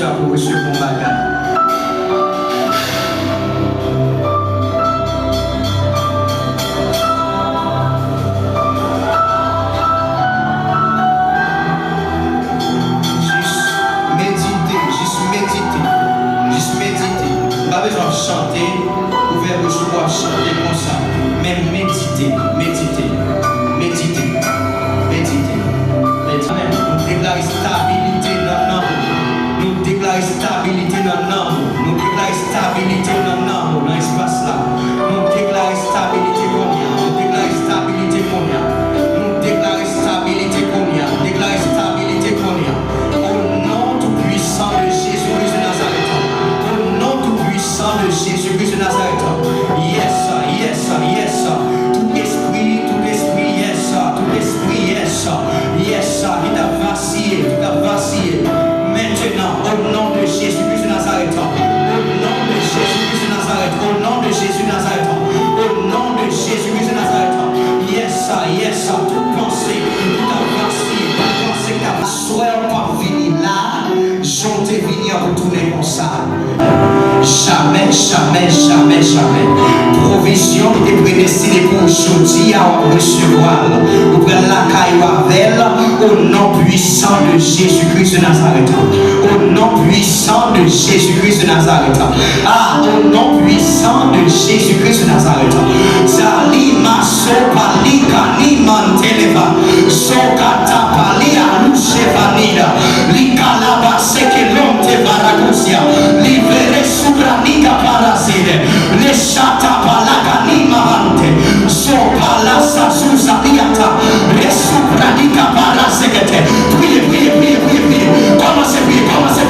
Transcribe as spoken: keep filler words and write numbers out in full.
Pou resevwa yon bagay. Jis medite, jis medite, jis medite. Ou pa bezwen ap chante, ou fè bouch ou ap chante konsa. Men medite, medite, medite, medite, medite. Nou deklare stabilite nan nanm ou. Nou deklare stabilite nan nanm ou. Nou deklare stabilite nan nanm ou, nan espas la. Nou deklare stabilite kounye a. Nou deklare stabilite kounye a. Nou deklare stabilite kounye a. Deklare stabilite kounye a. Au nom tout puissant de Jésus-Christ de Nazareth. Au nom tout puissant de Jésus-Christ de Nazareth. Yes, yes, yes. Tout espri, tout espri, yes. Tout espri, yes. Yes, ki ta vasiye, ki ta vasiye. Maintenant, au nom de Jésus-Christ de Nazareth. Au nom de Jésus-Christ de Nazareth. Au nom de Jésus de Nazareth. Au nom de Jésus-Christ de Nazareth. Yes, yes. Tout panse, tout panse, tout panse ki ta aswè w p ap vini la, jan w te vini an pou tounen konsa. Jamè, jamè, jamè, jamè. Pwovizyon ki te predestine pou w jodi a, w ap resevwa l. Ou pral lakay ou avè l, o non pwisan de Jezi Kris de Nazarèt. O non pwisan de Jezi Kris de Nazarèt. Ah, o non pwisan de Jezi Kris de Nazarèt. Zali maso pali kani manteleva. Sokata pali alu shevanida. Li kalaba seke lonte varakusia. Li vere subranika parazide. Le shata palaka ni mavante. So palasa susa diata. Le subranika parazekete. Priye, priye, priye, priye, priye. Kòmanse priye, kòmanse